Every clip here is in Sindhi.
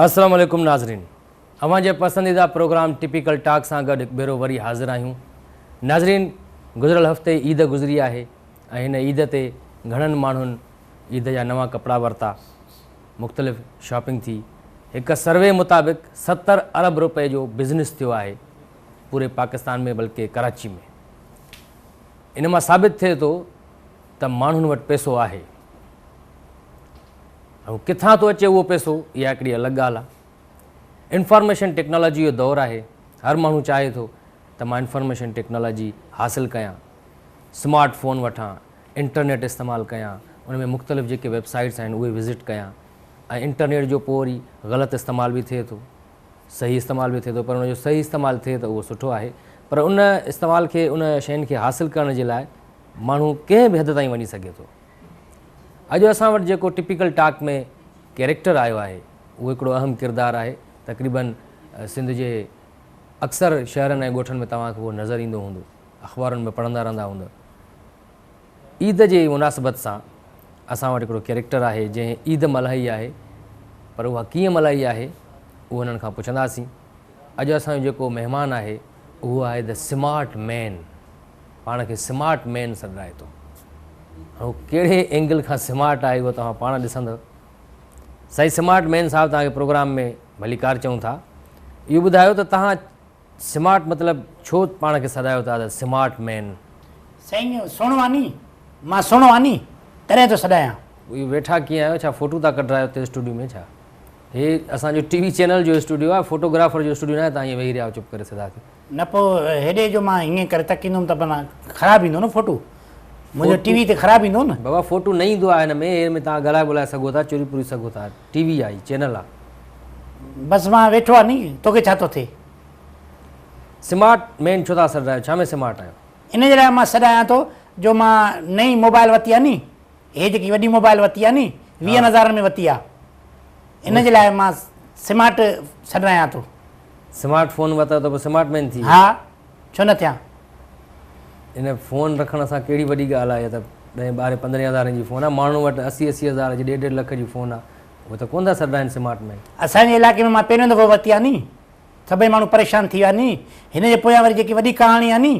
السلام عليڪم ناظرين اوهان جي پسنديده پروگرام ٽپيڪل ٽاڪ سان گڏ هڪ ڀيرو وري حاضر آهيون ناظرين گذريل هفتي عيد گذري آهي ۽ هن عيد تي گهڻن ماڻهن عيد جا نوان ڪپڙا ورتا مختلف شاپنگ ٿي هڪ سروي مطابق 70 ارب رپئي جو بزنس ٿيو آهي پوري پاڪستان ۾ بلڪه ڪراچي ۾ ان مان ثابت ٿئي ٿو ته ماڻهن وٽ پئسو آهي ۽ ڪٿان ٿو اچي اهو پئسو اها هڪڙي الڳ ڳالهه آهي. انفارميشن ٽيڪنالاجي جو دور آهي هر ماڻهو چاهي ٿو ته مان انفارميشن ٽيڪنالاجي حاصل ڪيان سمارٽ فون وٺان انٽرنيٽ استعمال ڪيان ان ۾ مختلف جيڪي ويب سائيٽس آهن اهي وزٽ ڪيان ۽ انٽرنيٽ جو پوء وري غلط استعمال به ٿئي ٿو صحيح استعمال به ٿئي ٿو پر ان جو صحيح استعمال ٿئي ته اهو سٺو آهي پر ان استعمال کي ان شين کي حاصل ڪرڻ جي لاء ماڻهو ڪنهن به حد تائين وڃي سگهي ٿو. اڄ اسان وٽ جيڪو ٽپيڪل ٽاڪ ۾ ڪيريڪٽر آيو آهي اهو هڪڙو اهم ڪردار آهي تقريبن سنڌ جي اڪثر شهرن ۽ ڳوٺن ۾ توهان کي اهو نظر ايندو هوندو اخبارن ۾ پڙهندا رهندا هوندؤ. عيد جي مناسبت سان اسان وٽ هڪڙو ڪيريڪٽر آهي جنهن عيد ملهائي آهي پر اها ڪيئن ملهائي آهي اهو هنن کان پڇنداسين. اڄ اسان جو جيڪو مهمان آهي اهو آهي The Smart Man پاڻ کي سمارٽ مين سڏرائي ٿو. هو ڪهڙي اينگل کان سمارٽ آهي اهو توهان پاڻ ڏسندؤ. سائين سمارٽ مين صاحب توهان کي پروگرام ۾ ڀليڪار چئون ٿا. اهو ٻڌايو ته توهان سمارٽ مطلب ڇو پاڻ کي سڏايو ٿا ته سمارٽ مين؟ سائين سهڻو آ ني، مان سهڻو آ ني تڏهن ٿو سڏايان. اهي ويٺا ڪيئن آهيو ڇا فوٽو ٿا ڪڍرايو اتي اسٽوڊيو ۾ ڇا؟ هي اسان جو ٽي وي چينل جو اسٽوڊيو آهي فوٽوگرافر جو اسٽوڊيو ناهي توهان ائين ويهي رهيا آهيو چپ ڪري سڌا ٿي. نه پوء هيڏي جو مان هيئن ڪري تڪيندم ته معنيٰ خراب ايندو نه فوٽو منهنجو ٽي وي تي خراب ايندو نه. بابا فوٽو نه ايندو آهي هن ۾ هن ۾ توهان ڳالهائي ٻولائي سگهو ٿا چوري پوري سگهو ٿا ٽي وي آهي چينل آهي. بس مان ويٺو آ ني توکي ڇا ٿو ٿئي. سمارٽ مين ڇو ٿا سڏرايو ڇا ۾ سمارٽ آهيو. ان جي لاء مان سڏايان ٿو جو مان نئين موبائل ورتي آ ني هي جيڪي وڏي موبائل ورتي آ ني ويهن هزارن ۾ ورتي آ ان جي لاء مان سمارٽ سڏرايان ٿو. سمارٽ فون ورتو ته پوء سمارٽ مين ٿي ويو. ها ڇو نه ٿيان. ان فون رکڻ سان ڪهڙي وڏي ڳالهه آهي ته ڏهين ٻارهين پندرهين هزارين جي فون آهي ماڻهن وٽ اسي اسي هزار جي ڏيڍ ڏيڍ لک جي فون آهي اهي ته ڪونه ٿا سڏرائين سمارٽ مين. اسان جي علائقي ۾ مان پهريون دفعو ورتي آ ني سڀئي ماڻهو پريشان ٿي ويا ني هن جي پويان وري جيڪي وڏي ڪهاڻي آ ني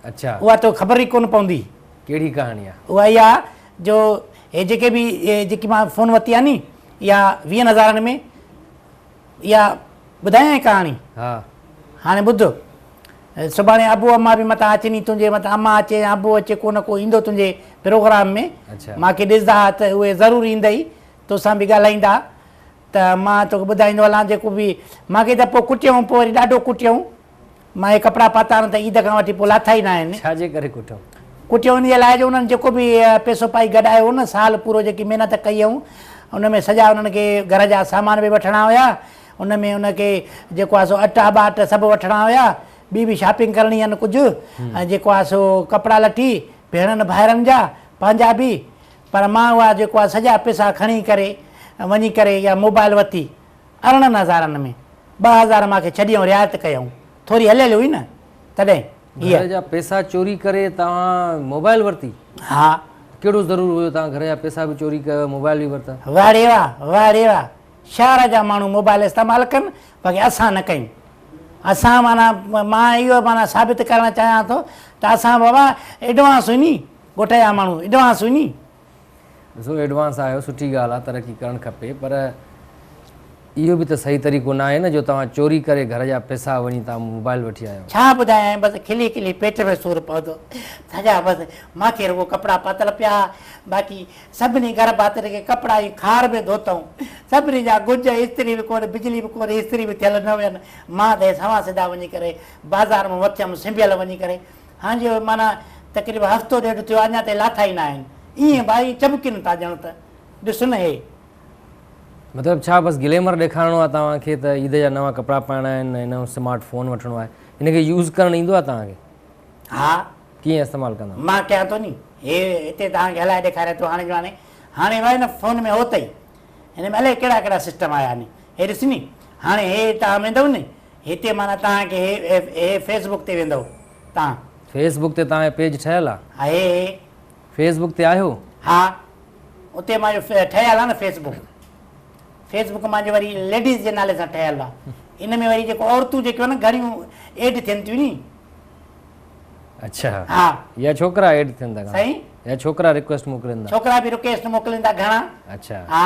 اڇا. اها توکي خبر ئي ڪونه پوندي. ڪهڙي ڪهاڻي آ؟ اها اها جو هي جيڪي به جيڪي مان فون ورتي آ ني اها ويهن هزارن ۾ اها ٻڌايانء ڪهاڻي؟ ها. هاڻي ٻڌ. سڀاڻي ابو امان به متان اچن ئي تنهنجي متان امان اچي يا ابو اچي ڪو نه ڪو ايندو تنهنجي پروگرام ۾. اڇا. مان کي ڏسندا ته اهي ضرور ايندئي توسان به ڳالهائيندا ته مان توکي ٻڌائيندو هلان جيڪو به مان کي ته پوء ڪٽيائون پوء وري ڏاڍو ڪٽيائون. مان اهي ڪپڙا پاتا آهن ته عيد کان وٺي پوء لاٿا ئي ناهن. ڇا جي ڪري ڪٽيائون؟ ڪٽيائون ان جي لاء جو انهن جيڪو به پئسو پائي گڏايو هو نه سال پورو جيڪي محنت ڪئي هئون ان ۾ سڄا انهن کي گهر جا سامان به وٺڻا هيا ان ۾ ان کي جيڪو آهي سو اٽا ٻاٽ سڀ وٺڻا هيا ٻي به شاپنگ ڪرڻي هين ڪجهه ۽ جيڪو آهي سو ڪپڙا لٽي ڀيڻن ڀائرن جا پنهنجا به پر مان اها جيڪو آهي سڄا پئسا کڻي ڪري وڃي ڪري اها موبائل ورتي 18 هزارن ۾ 2000 مان کي ڇڏيائون رعايت ڪيائون ٿوري هليل هئي نه تڏهن هيء. گهر جا پئسا چوري ڪري توهان موبائل ورتي؟ ها. ڪهڙو ضرور هيو توهان گهر جا پئسا به چوري ڪيو موبائل به ورتا؟ واهه ڙي واهه واهه ڙي واهه شهر جا ماڻهو موبائل استعمال ڪن باقي اسان نه ڪيون اسان معنيٰ مان اهو معنيٰ ثابت ڪرڻ چاهيان ٿو ته اسان بابا ايڊوانس هئي ني ڳوٺ جا ماڻهو ايڊوانس هئي ني. ڏسو ايڊوانس آهيو سٺي ڳالهه آهي ترقي ڪرڻ کپي پر اهو به ته صحيح طريقو ناهي نه جو توهان چوري ڪري گهر جا پئسا وڃي توهان موبائل وٺي آيا آهيو. ڇا ٻڌايانء بس کلي کلي پيٽ ۾ سور پوندو سڄا بس مان کي رڳو ڪپڙا پاتل پيا باقي سڀني گهر ڀاتين کي ڪپڙا ائين خار ۾ ڌوتائون سڀني جا گج استري به ڪونه بجلي به ڪونه استري به ٿيل نه هين مان ته سنوان سڌا وڃي ڪري بازار مان وٺيم سنڀيل وڃي ڪري هان جو معنيٰ تقريبا هفتو ڏيڍ ٿيو آهي اڃا تائين لاٿا ئي ناهن ائين ڀائي چمڪن ٿا ڄڻ ته ڏس نه هي. مطلب ڇا بس گليمر ڏيکارڻو آهي توهان کي ته عيد جا نوان ڪپڙا پائڻا آهن ۽ نئون سمارٽ فون وٺڻو آهي ان کي يوز ڪرڻ ايندو آهي توهان کي؟ ها. ڪيئن استعمال ڪندا؟ مان ڪيان ٿو ني هي هتي توهان کي هلائي ڏيکاريان ٿو هاڻي جو هاڻي هاڻي وائي نه فون ۾ هو اٿئي هن ۾ الائي ڪهڙا ڪهڙا سسٽم آيا آهن هي ڏس ني هاڻي هي توهان ويندؤ ني هتي معنيٰ توهان کي هي هي فيس بڪ تي ويندؤ توهان. فيس بڪ تي توهان جو پيج ٺهيل آهي؟ ها هي هي. فيس بڪ تي آهيو؟ ها. اتي مانجو ٺهيل آ نه فيس بڪ. فيس بڪ مانجو وري ليڊيز جي نالي سان ٺهيل آ. ان ۾ وري جيڪو عورتون جيڪيون آهن نه گهڻيون ايڊ ٿين ٿيون ني. اڇا. ها. يا ڇوڪرا ايڊ ٿين ٿا گهڻا. سائين. يا ڇوڪرا رڪويسٽ موڪلين ٿا. ڇوڪرا به رڪويسٽ موڪلين ٿا گهڻا. اڇا. ها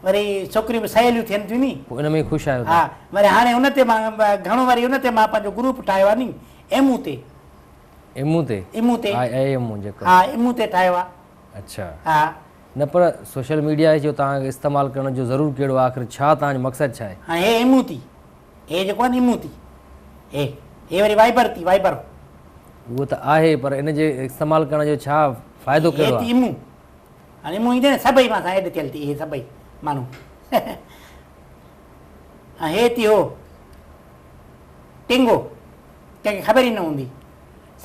وري ڇوڪريون به سهيليون ٿين ٿيون ني. پوء ان ۾ ئي خوش آهيو ها وري هاڻي ان تي مان گهڻو وري ان تي مان پنهنجو گروپ ٺاهيو آ ني ايمو تي. ايمو تي. ايمو تي. ها ايمو جيڪو. ها ايمو تي ٺاهيو آ. اڇا. ها. نه پر سوشل ميڊيا جو توهان کي استعمال ڪرڻ جو ضرور ڪهڙو آهي آخر ڇا توهان جو مقصد ڇا آهي؟ هاڻي هي ايمو تي هي جيڪو آهي نه ايمو تي هي هي وري وائبر تي وائبر. اهو ته آهي پر ان جي استعمال ڪرڻ جو ڇا فائدو ڪهڙو آهي؟ هي تي ايمو هاڻي ايمو ايندي نه سڀئي مان سان ايڊ ٿيل تي هي سڀئي ماڻهو ۽ هي تي هو ٽنگو ڪنهن کي خبر ئي نه هوندي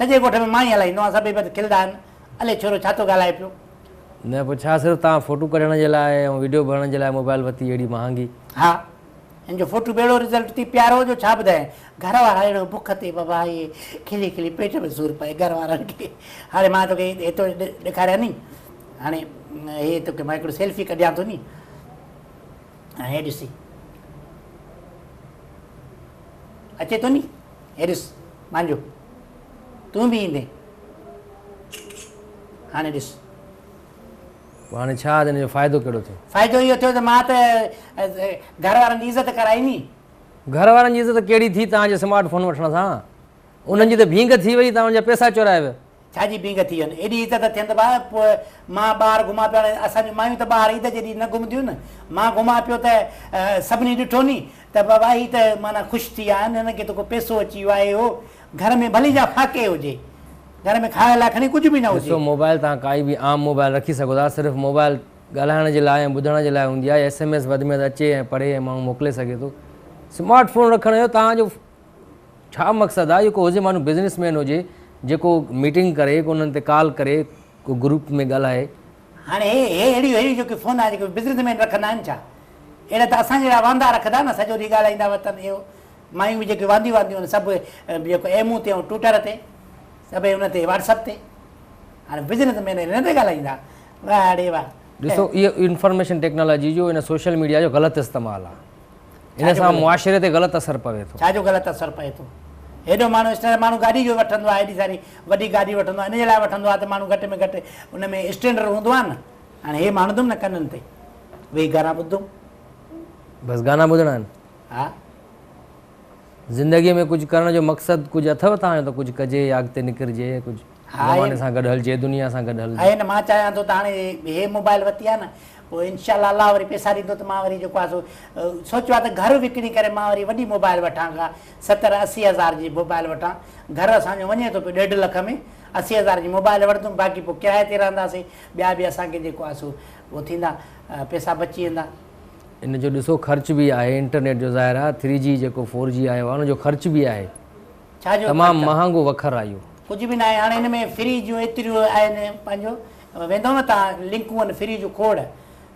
سڄي ڳوٺ ۾ مان ئي هلائيندو آهيان سڀئي بس کلندا آهن الي ڇورو ڇا ٿو ڳالهائي پيو. نه پوء ڇا صرف توهان فوٽو ڪڍڻ جي لاء ۽ وڊيو ڀرڻ جي لاء موبائل ورتي اهڙي مهانگي. ها هن جو فوٽو به اهڙو رزلٽ ٿي پيارو جو ڇا ٻڌايان گهر وارا اهڙو بک تي بابا اهي کلي کلي پيٽ ۾ سور پئي گهر وارن کي هاڻي مان توکي هتو ڏيکاريان ني هاڻي هي توکي مان هڪڙو سيلفي ڪڍيان ٿو ني هاڻي هي ڏسي اچي ٿو ني هي ڏس مانجو تون به ايندين هاڻي ڏس. پوء هاڻي ڇا ان جو فائدو ڪهڙو ٿيو؟ فائدو اهو ٿيو ته مان ته گهر وارن جي عزت ڪرائي ني. گهر وارن جي عزت ڪهڙي ٿي توهان جي سمارٽ فون وٺڻ سان؟ انهن جي ته ڀينگ ٿي وئي توهان جا پئسا چورائي ويو. ڇا جي ڀينگ ٿي وين؟ ايڏي عزت ٿين ته ڀاء پوء مان ٻاهر گهمان پيو هاڻي اسان جون مايون ته ٻاهر عيد جي ڏينهن نه گهمنديون نه. مان گهمان پيو ته سڀني ڏٺو ني ته بابا هي ته معنيٰ خوش ٿي ويا آهن هنن کي ته ڪو پئسو اچي ويو آهي اهو گهر ۾ ڀلي جا فاقي هجي گهر ۾ کائڻ لاء کڻي ڪجهه به نه هجي. ڏسو موبائل توهان ڪائي به عام موبائل رکي سگهو ٿا صرف موبائل ڳالهائڻ جي لاء ۽ ٻڌڻ جي لاء هوندي آهي ايس ايم ايس وڌ ۾ وڌ اچي ۽ پڙهي ۽ ماڻهو موڪلي سگهي ٿو سمارٽ فون رکڻ جو توهان جو ڇا مقصد آهي جيڪو هجي ماڻهو بزنس مين هجي جيڪو ميٽنگ ڪري ڪو انهن تي ڪال ڪري ڪو گروپ ۾ ڳالهائي. هاڻي هي هي اهڙيون اهڙيون جيڪي فون آهن جيڪي بزنس مين رکندا آهن ڇا اهڙا ته اسان جهڙا واندا رکندا نه سڄو ڏينهن ڳالهائيندا وتن اهو مايون به جيڪي وانديون وانديون آهن سڀ جيڪو ايمو تي ۽ ٽوئٽر تي سڀئي ان تي واٽس اپ تي هاڻي بزنس مين هن تي ڳالهائيندا واه ڙي واه. ڏسو اهو انفارميشن ٽيڪنالاجي جو ان سوشل ميڊيا جو غلط استعمال آهي. ان سان معاشري تي غلط اثر پوي ٿو. ڇا جو غلط اثر پئي ٿو؟ هيڏو ماڻهو اسٽينڊرڊ ماڻهو گاڏي جو وٺندو آهي ايڏي ساري وڏي گاڏي وٺندو آهي ان جي لاء وٺندو آهي ته ماڻهو گهٽ ۾ گهٽ ان ۾ اسٽينڊرڊ هوندو آهي نه هاڻي هي ماڻهو اٿم نه ڪنن تي ويهي گانا ٻڌندم. بس گانا ٻڌڻا آهن. ها. زندگي ۾ ڪجهه ڪرڻ جو مقصد ڪجهه اٿو توهان جو ته ڪجهه ڪجي يا اڳتي نڪرجي يا ڪجهه زماني سان گڏ هلجي دنيا سان گڏ هلجي. آهي نه مان چاهيان ٿو ته هاڻي هي موبائل ورتي آهي نه پوء انشاء الله الله وري پئسا ڏيندو ته مان وري جيڪو آهي سو سوچيو آهي ته گهر وڪڻي ڪري مان وري وڏي موبائل وٺان ڪا ستر 80 هزار جي موبائل وٺان گهر اسان جو وڃي ٿو پيو ڏيڍ لک ۾ 80 هزار جي موبائل وٺندم باقي پوء ڪرائي تي رهنداسين ٻيا به اسان کي جيڪو آهي سو اهو ٿيندا پئسا بچي ويندا. ان جو ڏسو خرچ به آهي انٽرنيٽ جو ظاهر آهي ٿري جي جيڪو فور جي آيو آهي ان جو خرچ به آهي ڇا جو تمام خرچ آهي؟ مهانگو وکر آهي اهو. ڪجهه به ناهي هاڻي ان ۾ فري جون ايتريون آهن پنهنجو ويندؤ نه توهان لنڪون آهن فري جون کوڙ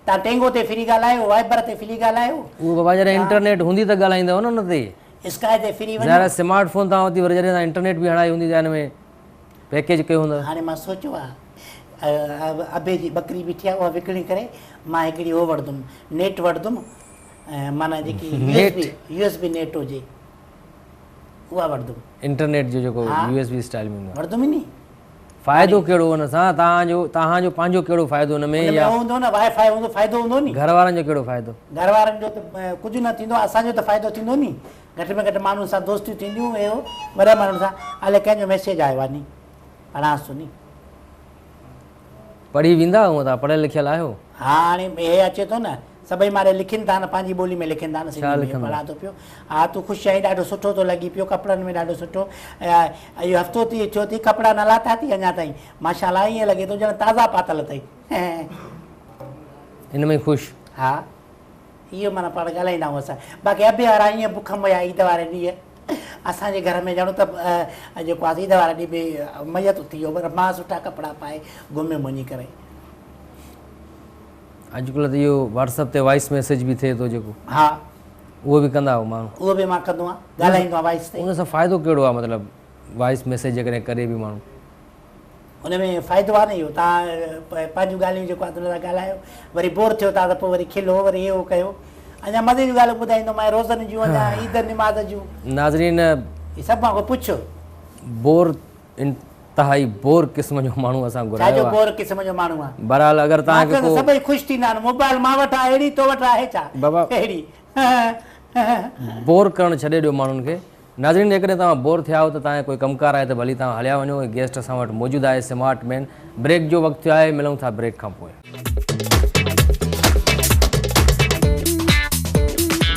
توهان ٽينگو تي فري ڳالهايو وائبر تي فري ڳالهايو. اهو بابا جڏهن انٽرنيٽ هوندي ته ڳالهائيندؤ نه ان تي. اسڪائي تي فري وڃو. ظاهر آهي سمارٽ فون توهان ورتي وري جڏهن توهان انٽرنيٽ به هڻائي هوندي ته ان ۾ پيڪيج ڪيو هوندؤ. هاڻي مان سوچيو آهي ابي جي ٻڪري بيٺي آهي اها وڪڻي ڪري مان هڪڙي اهو وٺندم نيٽ وٺندم معنيٰ جيڪي يو ايس بي نيٽ هجي اها وٺندم. انٽرنيٽ جو جيڪو يو ايس بي اسٽائل ۾ هوندو آهي. وٺندم ئي ني. فائدو ڪهڙو ان سان توهان جو توهان جو پنهنجو ڪهڙو فائدو ان ۾ ان ۾ يا اهو هوندو نه وائي فائي هوندو فائدو هوندو ني. گهر وارن جو ڪهڙو فائدو. گهر وارن جو ته ڪجهه نه ٿيندو اسان جو ته فائدو ٿيندو ني گهٽ ۾ گهٽ ماڻهن سان دوستيون ٿينديون اهو وڏن ماڻهن سان الائي ڪنهن جو ميسيج آيو آهي ني پڙهانس ٿو ني. پڙهي ويندا هونء توهان پڙهيل لکيل آهيو. ها هاڻي هي اچي ٿو نه سڀئي ماري لکن ٿا نه پنهنجي ٻولي ۾ لکن ٿا نه ڇا سنڌي ۾ لکن ٿا؟ پڙهان ٿو پيو ها تون خوش آهين ڏاڍو سٺو ٿو لڳي پيو ڪپڙن ۾ ڏاڍو سٺو اهو هفتو ٿي ٿيو ٿي ڪپڙا نه لاٿا ٿي اڃا تائين ماشاء الله ائين لڳي ٿو ڄڻ تازا پاتل اٿئي. ان ۾ خوش. ها اهو معنيٰ پاڻ ڳالهائيندا آهيون اسان باقي ابي وارا ائين بک مئا عيد واري ڏينهن اسان جي گهر ۾ ڄڻ ته جيڪو آهي عيد واري ڏينهن به ميت اٿي ويو پر مان سٺا ڪپڙا پائي گهميم وڃي ڪري. اڄڪلهه ته اهو واٽس اپ تي وائس ميسيج به ٿئي ٿو جيڪو. ها. اهو به ڪندا آهيو ماڻهو. اهو به مان ڪندو آهيان ڳالهائيندو آهيان وائس تي. ان سان فائدو ڪهڙو آهي مطلب وائس ميسيج جيڪڏهن ڪري به ماڻهو. ان ۾ فائدو آهي نه اهو توهان پنهنجون ڳالهيون جيڪو آهي ان سان ڳالهايو وري بور ٿيو ٿا ته پوء وري کلو وري هي هو ڪيو اڃا مزي جون ڳالهيون ٻڌائيندومانء روزن جون اڃا عيد نماز جون. ناظرين هي سڀ مان کان پڇ. بور انتهائي بور قسم جو ماڻهو اسان ڇا گهرايو جو آهي. بور قسم جو ماڻهو آهي. بهرحال اگر توهان مان کي ته ڪو. سڀئي خوش ٿيندا آهن موبائل مان وٽ آهي اهڙي تو وٽ آهي ڇا بابا اهڙي. بور ڪرڻ ڇڏي ڏيو ماڻهن کي. ناظرين جيڪڏهن توهان بور ٿيا آهيو ته توهان جو ڪوئي ڪم ڪار آهي ته ڀلي توهان هليا وڃو هي گيسٽ اسان وٽ موجود آهي سمارٽ مين بريڪ جو وقت ٿيو آهي ملون ٿا بريڪ کان پوء.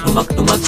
ٽمڪ ٽمڪ.